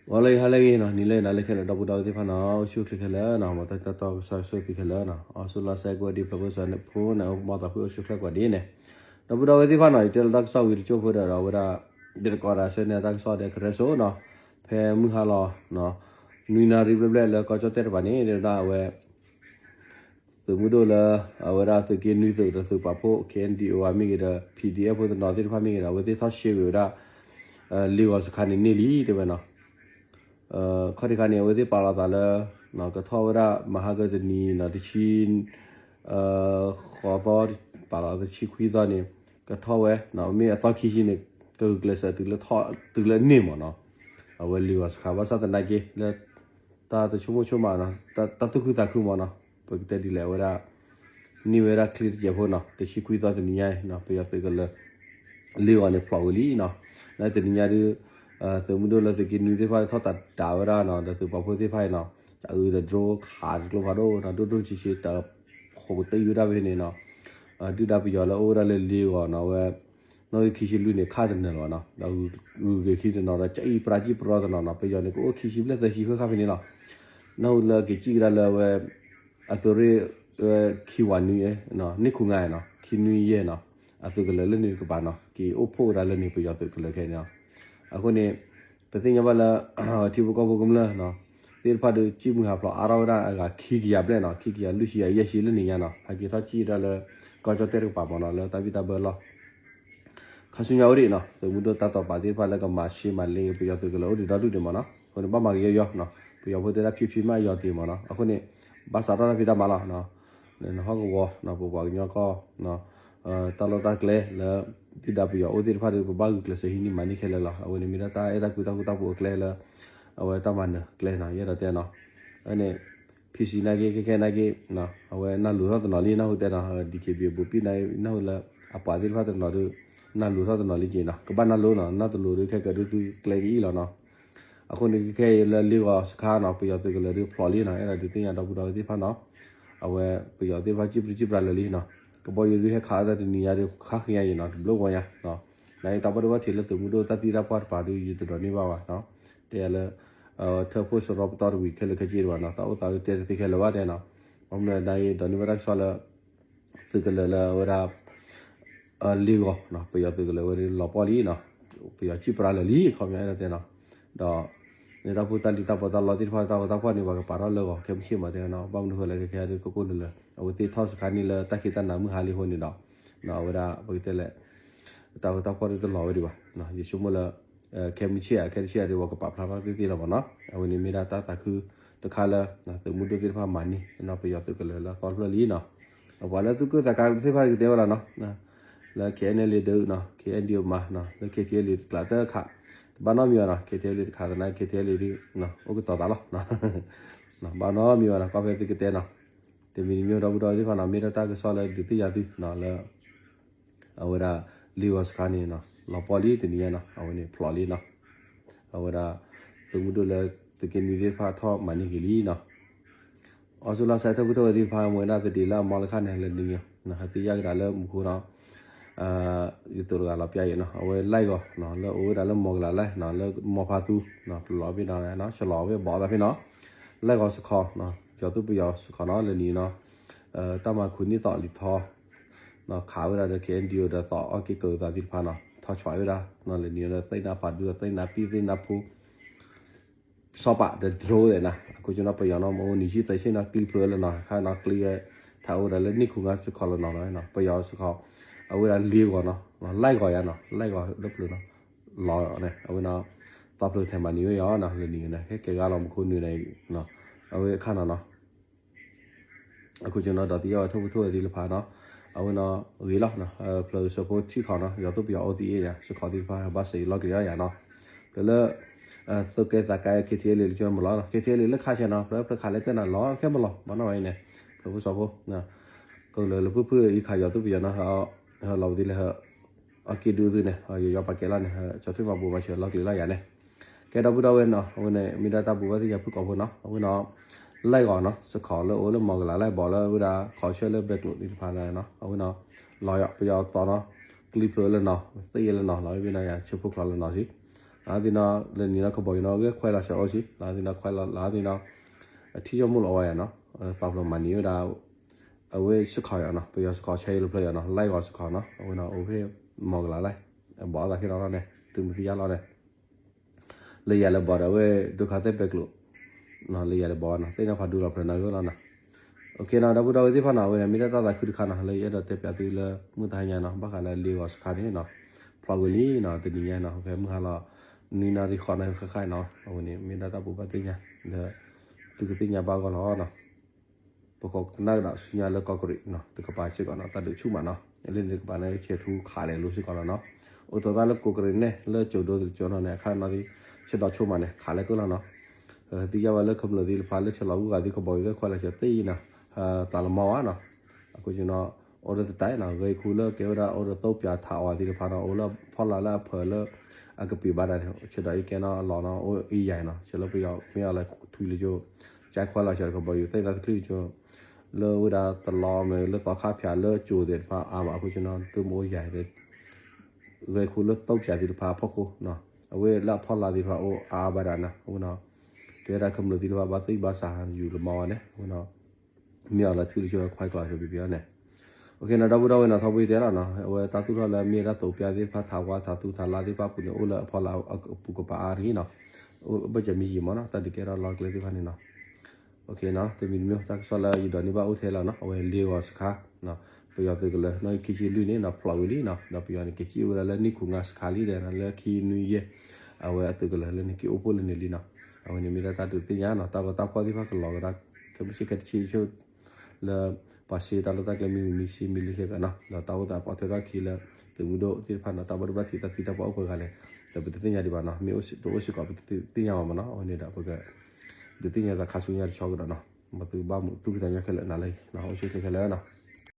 ဂီၤလၢဟါလၢအဂ့ၤနီၤ, နံၤလၢနၤလၢခဲလၢာ် ဒီပုၢ်ဒီဝဲၢ်သ့ၣ်တဖၣ်နီၤ, အိၣ်ဆူၣ်အိၣ်ချ့ခဲလၢာ်နီၤ, မ်တၢ်တၢ်တီကစီၣ်ဆိၣ်သုခဲလၢာ်နီၤ, အီစူလါစဲကိးဒံးဖျၢၣ်ဖိစီၤဖိန့ၣ် အိၣ်မီသးဖုအိၣ်ဆူၣ်အိၣ်ချ့ကွၢ်ဒ်န့ၣ်, ဒီပုၢ်ဒီဝဲၢ်သ့ၣ်တဖၣ်နီၤ, ယတဲလီၤတၢ်ကစီၣ်ဝံၤတကၠိၢ်ဖိဒီး ဒီးအဝဲဒၣ် ဒ်တကိးဒီးဆၢန့ၣ် တၢ်ကစီၣ်ဒီးကရၢစိနီၤ, ဖဲမုၢ်ဟါလီၤ နွံနၣ်ရံၣ်ဘျဲၣ်ဘျဲၣ်လၢကီၢ်ကၠီၣ်တဲၣ်တပၤန့ၣ် ဒ်ဝဲဒၣ်အဝဲ သုးမုၢ်ဒိၣ်လၢ အဝဲဒၣ်သုးက့နွံသုးဒီးသုးပာ်ဖှိၣ် K N D O မ့ၢ်ဂ့ၤဒီး P D F ဖိတနီၤသ့ၣ်တဖၣ်မ့ၢ်ဂ့ၤဒီး အဝဲသ့ၣ်ထီၣ်ရှဲဝံၤဝဲဒၣ် လ့ဂီၤစခါန့ၣ်န့ၢ်လံ တဲဝဲနီၤ. ခီၣ်ထံးခါန့ၣ် အဝဲသ့ၣ်ပာ်လီၤသးလၢ ကထီၣ်ဝဲဒၣ်မဟါကတနံၤနီၤ တဆံ ဃိးသီ ပာ်လီၤတဆံခွံသီန့ၣ် ကထီၣ်ဝဲ မ့ၢ်အသီခံဆံန့ၣ် ကဂုာ်ကျဲးစၢးတုၤလၢန့ၢ်မ့ၢ်နီၤ. အဝဲလ့ဂီၤစခါ ဘၣ်ဆၣ်သနာ်က့လၢ တၢ်တဆိကမိၣ်ဆိကမးနီၤ, တၢ်သူၣ်ခုသးခုမ့ၢ်နီၤ, ပကတဲဒ်လဲၣ် အဝဲဒၣ် န့ၢ်ဝဲဒၣ်ချံတစဲးဖိနီၤ, တဆံခွံသီတနံၤညါအံၤနီၤ ပယီၤသုးကလၢၤ လ့ဂီၤန့ၣ်ဖျိးဝံၤလံနီၤ. လၢတနံၤညါဒုး သုးမုၢ်ဒိၣ်လၢသုးက့နွံသ့ၣ်တဖၣ်ထီၣ်တၢ်ဒၣ်ဝဲဒၣ်နီၤ ဒီးသုးပာ်ဖှိၣ်သ့ၣ်တဖၣ်အံၤနီၤ, တၢ်အုးတဒြိခးတကျိဖးဒိၣ်နီၤ, ဒိၣ်ဒိၣ်ဆံးဆံးတၢ်ခိးကတၢၢ်ယိဒၣ်ဖဲန့ၣ်နီၤ, ဒုၣ်ဒါပယီၤလၢအိၣ်ဝဲဒၣ်လၢလ့ဂီၤနီၤ အဝဲ နီၣ်ဂံၢ်ခံဆံလွံၢ်န့ၣ် ခးတနၢၤလၢၤဘၣ်နီၤ, ဒီးဂုၤက့ၤခံတနီၤဒီး ကအံၣ်ပြၤကံၣ်ပြၤတနီၤနီၤ, ပယီၤန့ၣ် ကအိၣ်ခံဆံဘျဲၣ်သၢဆံဃၣ်ဃၣ်ဖဲန့ၣ်လီၤ. နၢ်ဟူလၢက့ၤစံၣ်ကဒါလၢအဝဲ အသုးရ့ၣ် ခံဝးနွံ န့ၢ်ခူငါနီၤ ခံနွံယဲၢ်နီၤ, အသုးကလၢၤလၢန့ၣ်တကပၤနီၤ က့ၤအိၣ်ဖှိၣ်ဝဲဒၣ်လၢန့ၣ် ပယီၤသုးကလၢၤခဲန့ၣ်လီၤ. အဃိန့ၣ် ပသ့ၣ်ညါဘၣ်လၢ ထံဖိကီၢ်ဖိကမျၢၢ်နီၤ သ့ၣ်တဖၣ်ဒုး စံၣ်မုၢ်ဟးဖျိးအါထီၣ်ဝဲဒၣ်အဂၤခံကယၤဘျဲၣ်နီၤ, ခံကယၤလွံၢ်ဆံယဲၢ်ဆံလၢန့ၣ်ညါနီၤ, ဟဲက့ၤထီၣ်စံၣ်ဝဲဒၣ်လၢ ကီၢ်ကၠီၣ်တဲၣ်တကပၤမ့ၢ်နီၤ လၢတၢ်ဘံၣ်တၢ်ဘၢလီၢ် ခါဆူညါအိၣ်ဒံးနီၤ, သုးမုၢ်ဒိၣ်တၢ်တိာ်ပာ်သ့ၣ်တဖၣ်လၢကမၤရှဲမၤလ့ ပယီၤသုးကလၢၤအိၣ်ဒံးဒီဒူၣ်ဒံးမ့ၢ်နီၤ, အဃိန့ၣ် ဘၣ်မၤကယီယီနီၤ, ပယီၤဖိတဲဒၣ်ဖံးဖံးမးယီၤတ့ၢ်မ့ၢ်နီၤ, အဃိန့ၣ် ဘၣ်စးထီၣ်တၢ်ဖံးတၢ်မၤလီၤ, နဟီၣ်ကဝီၤ ပပှၤကညီကီၢ် တၢ်လီၢ်တၢ်ကျဲလၢ ဒုၣ်ဒါပယီၤအိၣ်သ့ၣ်တဖၣ်ဒီး ပဘၣ်ဂုာ်ကျဲးစၢးဟံးန့ၢ်မၤန့ၢ်ခဲလၢာ်လီၤ, အဝဲန့ၣ်မ့ၢ်ဒၣ်တၢ်အဲၣ်တၢ်ကွံတၢ်ဃူတၢ်ဖိးအကျဲလၢ အဝဲတၢ်မၤနၢၤကျဲနီၤ ယအဲၣ်ဒိးတဲနီၤ, အဝဲန့ၣ် ဖံးစံးနာ်က့ ခဲခဲနာ်က့ အဝဲနၢ်လိၤထီၣ်တနီၤလံ နၢ်ဟူတဲနီၤ, ဒီး ဒီး က့ဘံ ဘူးပံၣ် နၢ်ဟူလၢအပှၤသ့ၣ်တဖၣ်တနီၤဒီး နၢ်လိၤထီၣ်တနီၤလံက့နီၤ, ကဘၣ်နၢ်လိၤနီၤ, နၢ်တလိၤဒီးခဲကၢးဒုးသုကျဲကအံၣ်လီၤနီၤ. အဃိန့ၣ်ခဲခဲအံၤလၢလ့ဂီၤစခါနီၤ ပယီၤသုးကလၢၤဒုးဖျိးလံနီၤ, အဲၣ်ဒိးဒုးသ့ၣ်ညါဒီပုၢ်ဒီဝဲၢ်သ့ၣ်တဖၣ်နီၤ, အဝဲပယီၤသ့ၣ်တဖၣ်စံၣ်ပြံစံၣ်ပြါလၢာ်လံနီၤ, ကဘီယူၤဒုးဟဲခးဝဲဒၣ်တနံၤညါဒီး ခါဃ့ညါအံၤနီၤ တဘျီဂီၤညါ, နတၢ်ဘၣ်ဒိဘၣ်ထံးလၢသုးမုၢ်ဒိၣ်တၢ်သံတၢ်ပှၢ်တပၤဒီး ယတဒိးန့ၢ်ဘၣ်ဘၣ်နီၤ, တဲယၤလၢ ထၢဖှိၣ်စရီပတီၢ်တဝံၤခဲလၢာ်ခဲဆ့တဘၣ်နီၤ, တၢ်အိၣ်သးတဲတသ့ခဲလၢာ်ဘၣ်တဲနီၤ, ဘၣ်မနုၤဒ်အံၤဒိးန့ၢ်ဘၣ်တၢ်ကစီၣ်လၢ သုးကလၢၤလၢအဝဲဒၣ် လ့ဂီၤနီၤ, ပယီၤသုးကလၢၤဝဲဒၣ်လီၤပှီၢ်လံနီၤ, ပယီၤစံၣ်ပြါလၢာ်လံ ခီပညီအဲၣ်ဒိးတဲနီၤ, ဒီး န့ၣ်တၢ်ဖိတၢ်လံၤတၢ်ပီးတၢ်လီသ့ၣ်တဖၣ် တၢ်ဂီၤတၢ်ဖီၣ်န့ၣ် ပှၤကပာ်ထီၣ်လၢဂီၤ ခဲမုၢ်ဆ့ၣ်မးတဲနီၤ, ဘၣ်မနုၤဃိလဲၣ်ခဲခဲဒုးကကိၣ်လၢာ်လၢာ် အဝဲသ့ၣ်ထီၣ်စခါန့ၣ်လၢတၢ်ခံးတၢ်နၤမုၢ်ဟါလံအဃိန့ၣ်ဒီး အဝဲဒၣ်ပကတဲလဲၣ် တၢ်ဂီၤတၢ်ဖီၣ်ဒုးတလီၤဝဲဒံးဘၣ်, ယဆိကမိၣ်လၢ ခဲမုၢ်ဆ့ၣ်ဧါ ခဲတဆ့ၣ်ဧါဒုး ပှၤကပာ်ဖျါထီၣ်သ့ၣ်သ့ၣ်လီၤမ့ၢ်နီၤ, အဝဲန့ၣ်မ့ၢ်ဒၣ်တၢ်သးခုတခါလၢ သုးမုၢ်ဒိၣ်သ့ၣ်တဖၣ်မၤန့ၢ်နီၤ ပယီၤသုးကလၢၤလၢအသီတဖျၢၣ်လံနီၤ, ပှၤလၢသူၣ်က့ၣ်သးကါသ့ၣ်တဖၣ်ကတဲဝဲလီၤနီၤ လၢ K N L A ဒုးနီၤ K N D O မၤနီၤ လၢ K T L A တကျးတခါ တဘၣ်နီတမံၤဘၣ်နီၤ K T L A တခါသနာ် K T L A ဒုး အိၣ်ကတီၤသးလီၤ ဘၣ်နီတမံၤဘၣ်နီၤ ကွၢ်ဖဲသုကတဲနီၤ တမံၤတမံၤဒီပုၢ်ဒီဝဲၢ်သ့ၣ်တဖၣ်နီၤ မ့ၢ်ဒၣ်တၢ်ကစီၣ်လၢဒုးသ့ၣ်ညါသုနီၤ လၢ အဝဲဒၣ် လ့ဂီၤစခါန့ၣ်နီၤ လီၤပှီၢ်လံတနံၤညါနီၤ အဝဲန့ၣ်ဖျိးလံနီၤ အဝဲဒၣ် သုးမုၢ်ဒိၣ်လၢသုးက့နွံသ့ၣ်တဖၣ်ထီၣ်မၤန့ၢ်က့ၤလံနီၤ အီစူလါစဲထၢၣ်ဖုထၢၣ်ဝဲသ့ၣ်တဖၣ် မ့ၢ်ဝဲဒၣ်သဒံးလၢအမီလၢခါန့ၣ် လၢနံၤန့ၣ် ဟဲသ့ၣ်ညါကဒါလၢမူခိၣ်နီၤ ယသိးတဂၤလီၤပျါယဲနီၤ အဝဲလၢဂီၤ လၢအိၣ်ဝဲဒၣ်လၢမီၤကလၤလၢ လၢမီၤဖါသူ ပလီၤဘ့ၣ်နီၤ ဆလီၤဝဲဘီးသးဖဲနီၤ လၢဂီၤစခီ ယီၤသူပယီၤစခီနီၤ လၢနံၤနီၤ တၢ်မၤခူၣ်နံၣ်သီလံၤထီ ခးဝဲဒၣ်ဒီး K N D O ဒီးသီအီၣ်က့ၤကၢၤသးသ့ၣ်တဖၣ်နီၤ ထီၣ်ဆွးဝဲဒၣ် လၢနံၤဒီးသ့ၣ်နါဖးဒူ သ့ၣ်နါပံၣ် သ့ၣ်နါဖိ စီၤပၤဒီး drone သ့ၣ်နၤ အခိၣ်ကနီၤပယီၤနီၤ မ့ၢ်အိၣ်နံၤဆံသၢဆံနီၤ ကျံဖျိလၢနီၤ ခါနီၤကျံဝဲ ထးအိၣ်ဝဲဒၣ်လၢနံၣ်ခိၣ်ငါစခီလၢနီၤ ပယီၤစခီ အဝဲဒၣ်လ့ဂီၤနီၤ လၢဂီၤယါနီၤ လၢဂီၤလၢဖျၢၣ်နီၤ လီၤန့ၣ် အဝဲနီၤ သီဖျၢၣ်ထဲမၤနံၤဝဲယါနီၤ လၢနံၤန့ၣ် ဟဲကဲဂၤလီၤမူခိၣ်နုာ်န့ၣ် အဝဲအခါနီၤနီၤ အခိၣ်ကနီၤဒီးသံယါဝဲထိၣ်ဖိထိၣ်ဝဲသ့ၣ်တဖၣ်နီၤ အဝဲနီၤဂ့ၤလီၤ ဖျၢၣ်စၢဖိထံၣ်ခီနီၤ ယီၤသူပယီၤအိၣ်သံအ့ၣ်ယါ စခီသ့ၣ်တဖၣ်ဘၣ်စံးလီၤက့ၤယါနီၤ ဖျၢၣ်လၢ သုးက့သးကါ K T L A လၢကၠီမလီၤ K T L A လၢခါဆဲနီၤ ဖျၢၣ်ဖျၢၣ်ခးလၢကဲနီၤ လီၤခဲမလီၤ မနီၤဝဲအံၤန့ၣ် ဖျၢၣ်ဖိစီဖိ ကလၢာ်လၢဖုၣ်ဖုၣ်အံၤခးယီၤသူပယီၤနီၤ ဟဲလီၤဝဲသ့ၣ်လၢ အက့ၢ်ဒုးသုန့ၣ် ယယီၤပာ်ကဲလီၤန့ၣ် ကၠီထံၣ်မၤဘူၣ်မၤဆဲးလီၤက့ၤလီၤယါန့ၣ် ကဲဒီပုၢ်ဒီဝဲၢ်နီၤ အဝဲန့ၣ် မ့ၢ်ဒၣ်တၢ်ဘူၣ်ဘၣ်သ့ၣ်ယါဖုၣ်ကိာ်ဖိနီၤ အဝဲနီၤ လၢဂီၤနီၤ စခီလၢအိၣ်လၢမီၤကလၤလၢဘီးလၢဝဲဒၣ် ခီဆၢလၢဘဲကျိးသ့ၣ်တဖၣ်န့ၣ်နီၤ အဝဲနီၤ လီၤယီၤ ပယီၤသီနီၤ ကျံဖျိလၢနီၤ သ့ၣ်ယဲလၢနီၤ လီၤဝဲဘ့ၣ်နီၤယါ ဆၢဖိချီလၢနီၤဆံ လၢသ့ၣ်နီၤ လၢနံၤနီၤ ကဘီယူၤနီၤ ဂဲၤခွဲးလီၤစၢၤအိၣ်ဆံ လၢသ့ၣ်နီၤ ခွဲးလီၤလၢသ့ၣ်နီၤ အထံၣ်ယီၢ်မုၢ်လီၤအီယၤနီၤ ပာ်ဖျိမၤနံၤဝဲဒၣ် အဝဲစခီယၤနီၤ ပယီၤစခီဆဲးယိလၢဖျၢၣ်ယၤနီၤ လၢဂီၤစခီနီၤ အဝဲနီၤ အိၣ်ဖဲမီၤကလၤလၢ ဘီအသးခဲနီၤန့ၣ် သုမ့ၢ်သ့ၣ်ညါလီၤန့ၣ် လၢယၤလၢဘီဒီးအဝဲ ဒိခါသဲးပဲၤကျိၤ လၢယၤလၢဘီနီၤ သ့ၣ်နီၣ်ဖးဒူလီၤဖျၢၣ်နၤဂ့ၤလီၤနီၤ OK နီၤ ဒီပုၢ်ဒီဝဲၢ်သ့ၣ်တဖၣ်နီၤ အဝဲန့ၣ် မ့ၢ်ဒၣ်တၢ်သးခုတခါနီၤ လၢယအဲၣ်ဒိးတဲပၠးသုလၢမုၢ်တဟါညါနီၤ ဘၣ်ဃးလၢလ့ဂီၤစခါန့ၣ်နီၤ ဖျီဝံၤလံနီၤ တနံၤညါနီၤ ဖဲမုၢ်ဟါလီၤ နွံနၣ်ရံၣ်ဃိးနၣ်ရံၣ်ဃၣ်ဃၣ်နီၤ အဝဲန့ၣ် မ့ၢ်ဒၣ်တၢ်ဘိးဘၣ်သ့ၣ်ညါ လၢ သုကသ့ၣ်ညါဘၣ်အဂီၢ်လီၤနီၤ ပဃိကနၣ်ကဒီးဆူညါလၢကီၢ်ကရံးနီၤ တကပၤစ့ၢ်ကီးနီၤ တၢ်ဒုးဆူၣ်မးနီၤ လၢန့ၣ်တကပၤန့ၣ် ဆဲးထူခးလဲၤလိၤစ့ၢ်ကီးလီၤနီၤ အိၣ်သီသၣ်လၢကိးကရံးန့ၣ် လၢကၠိၤဒိသ့ၣ်ကၠိနီၤန့ၣ် အခါနီၤ ဆဲးဒီးဆိမးန့ၣ် ခးလဲၤကၢလီၤနီၤ သ့ၣ်ညါဝဲလၢကမျၢၢ်သ့ၣ်တဖၣ် လၢဆဲးလီၤဂုၤဂၤသ့ၣ် ကဘီယူၤဂဲၤခွဲးလီၤစၢၤသ့ၣ်အံၤနီၤ သးလီၤမီဝဲနီၤ အဃိနီၤ အိၣ်ဒီးတတၢ်နီၤ ဂဲၤခူလၢကဲဝဲဒၣ်အိၣ်ဒီးသိပၠးထးအီၤသ့ၣ်တဖၣ်နီၤ အိၣ်လၢဖီလာ်လၢအဖၢၣ်လၢ အကပံာ်ဘၣ်ဒၣ်န့ၣ် ဆဲးဒီးအံၤကဲနီၤအလီၢ်နီၤ အိၣ်အံၤယၤနီၤ ဆဲးလၢပယီၤမ့ၢ်အီၤလၢထွံလၢကၠိ ကဲခွဲးလီၤစၢၤကဘီယူၤသ့ၣ်နီၤတချုးကၠိ လၢဝဲဒၣ်သလီမ့ၢ်လၢသီခါဖၠးလၢကၠိသ့ၣ်တဖၣ်အါမး အဃိနီၤ သုမ့ၢ်အိၣ်ယၤ ဂဲၤခူလၢသိပၠးသ့ၣ်တဖၣ်အဖီခိၣ်နီၤ အဝဲလၢအဖီလာ်သ့ၣ်တဖၣ်အိၣ်အါဘၣ်ဒၣ်နီၤ အဃိနီၤ ကဲဝဲဒၣ်ကမျၢၢ်သ့ၣ်တဖၣ် ဘၣ်သံၣ်ဘၣ်သးယူၤလီၤမီဝဲန့ၣ် အဃိနီၤ မ့ၢ်အီၤလၢထွံလၢကၠိခွဲးကျီၤစၢၤဘံဘံအီၤန့ၣ် OK နီၤ ဒီပုၢ်ဒီဝဲၢ်နီၤ ထီဘိယတဲလီၤနီၤ အဝဲတၢ်သူၣ်ထီၣ်လၢမ့ၢ်ဝဲဒၣ်သိပၠးသ့ၣ်တဖၣ် ထးဝါထးသူထးလါသ့ၣ်တဖၣ်အပူၤန့ၣ် အိၣ်လၢအဖီလာ်အပူၤကပၤအါတဂ့ၤနီၤ အိၣ်ဘၣ်စၢၤမ့ၢ်ယံာ်မးနီၤ တၢ်ဒုးကဲထီၣ်လီၢ်ကျဲသ့ၣ်တဖၣ်န့ၣ်နီၤ OK နီၤ တမံၤတမံၤ တၢ်ကစီၣ်လၢယဒိးန့ၢ်ဘၣ်အိၣ်ထဲလီၤနီၤ အဝဲလ့ဂီၤစခါ ပယီၤသုးကလၢၤနီၣ်ဂံၢ်ခံဆံလွံၢ်န့ၣ်နီၤ ဖျီဝံၤလံနီၤ ဒီးပယီၤန့ၣ် က့ၤစံၣ်အိၣ်ဝဲဒၣ်လၢနံၣ်ခိၣ်ငါစခါလံဒီး လၢခံနွံယဲၢ် အဝဲအသုးကလၢၤလၢန့ၣ် က့ၤအိၣ်ဖှိၣ်လၢန့ၣ်လံနီၤ အဝဲန့ၣ်မ့ၢ်ဒၣ်တၢ်ဒုးသ့ၣ်ညါနီၤ တၢ်ဂီၤတၢ်ဖီၣ်သ့ၣ်တဖၣ်ကလီၤဝဲဒၣ် ခဲမုၢ်ဆ့ၣ်ခဲတဆံဆိ လၢ ပှၤစ့တၢ်လီၢ်တၢ်ကျဲမ့ၢ်ဝံၤမ့ၢ်ဆ့မ့ၢ်လံခဲကနီၤ ဒီးတၢ်အိၣ်သးပှၤထွဲထီၣ်ခံလၢ သုးမုၢ်ဒိၣ်သ့ၣ်တဖၣ်နီၤ တၢ်ဘၣ်ဒိဘၣ်ထံးတၢ်သံတၢ်ပှၢ်အိၣ်ပှဲၤဂၤလဲၣ် ဒီးပတသ့ၣ်ညါဒံးဘၣ်နီၤ မ့ၢ်တအိၣ်စ့ၢ်ကီးပတသ့ၣ်ညါဘၣ်မးနီၤ အဝဲန့ၣ်ဒီးပက ဒုးသ့ၣ်ညါသးခါဆူညါတဆီကဒီးနီၤ မ်သုကဘၣ်မုာ်သူၣ်ကသးညီခဲလၢာ်နၤလၢ အိၣ်ဆူၣ်ခဲခဲလၢာ်နီၤ